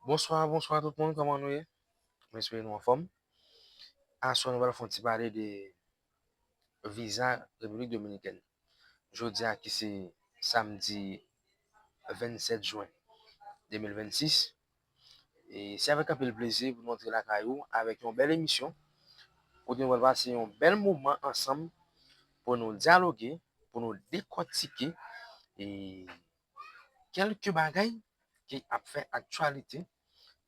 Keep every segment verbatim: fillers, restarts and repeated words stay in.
Bonswa, bonswa tout moun, kòman nou ye? Mwen espere nou anfòm. Aswè nou pral fè yon ti pale de viza Repiblik Dominikèn. Jodi a ki se samdi vennsèt jen de mil vennsis, e se avèk anpil plezi pou nou antre lakay ou avèk yon bèl emisyon kote nou pral pase yon bèl moman ansanm pou nou dyaloge, pou nou dekòtike e kèlke bagay ki ap fè aktyalite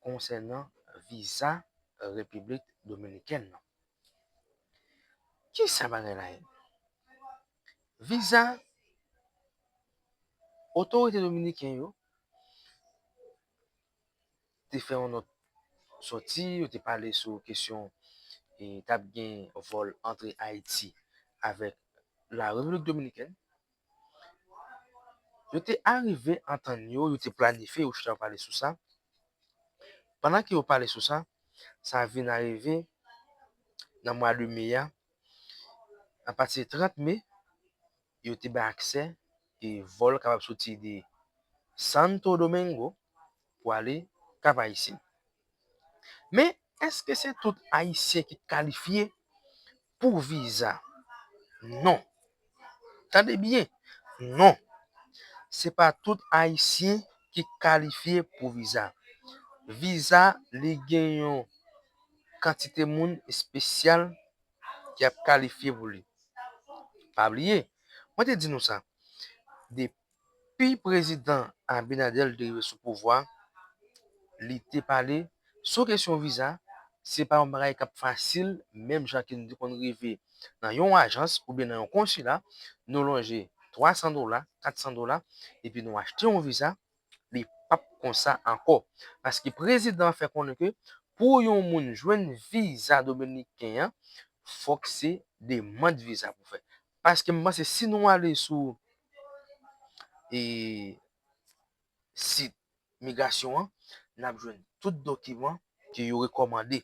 konsènan viza Repiblik Dominikèn nan. Kisa bagay la ye? Viza, otorite dominiken yo te fè yon nòt sòti, yo te pale sou kesyon e t ap gen vòl antre Ayiti avèk la Repiblik Dominikèn. Yo te arive antann yo, yo te planifye, yo chita yo pale sou sa. Pandan ke yo pale sou sa, sa vin arive nan mwa de me a, apati de trant me, yo te bay aksè ke vòl kapab soti de Santo Domingo pou ale Cap Haïtien. Men, èske se tout Ayisyen ki kalifye pou viza? Non. Tande byen, non. Se pa tout Ayisyen ki kalifye pou viza. Viza, li gen yon kantite moun espesyal ki ap kalifye pou li. Pa bliye, mwen te di nou sa. Depi prezidan Abinader te rive sou pouvwa, li te pale sou kesyon viza. Se pa yon bagay k ap fasil, menm jan ke nou te konn rive nan yon ajans oubyen nan yon konsila, nou lonje twa san dola, kat san dola, epi nou achte yon viza, li p ap konsa ankò. Paske prezidan an fè konnen ke pou yon moun jwenn viza dominiken an, fòk se demann viza pou fè. Paske m panse si nou ale sou e, sit migrasyon an, n ap jwenn tout dokiman ke yo rekòmande.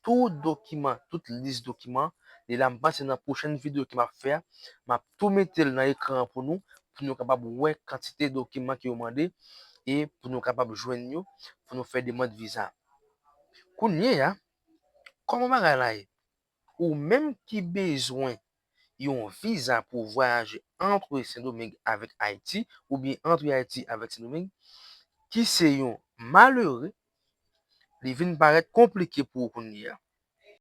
Tout dokiman, tout lis dokiman, e la m panse nan pwochèn videyo ke m ap fè a, m ap tou mete l nan ekran an pou nou, pou nou kapab wè kantite dokiman ke yo mande e pou nou kapab jwenn yo, pou nou fè demann viza. Kounye a, kòman bagay la ye? Ou menm ki bezwen yon viza pou vwayaje antre Sendomeng avèk Ayiti oubyen antre Ayiti avèk Sendomeng, ki se yon malere, li vin parèt konplike pou ou kounye a.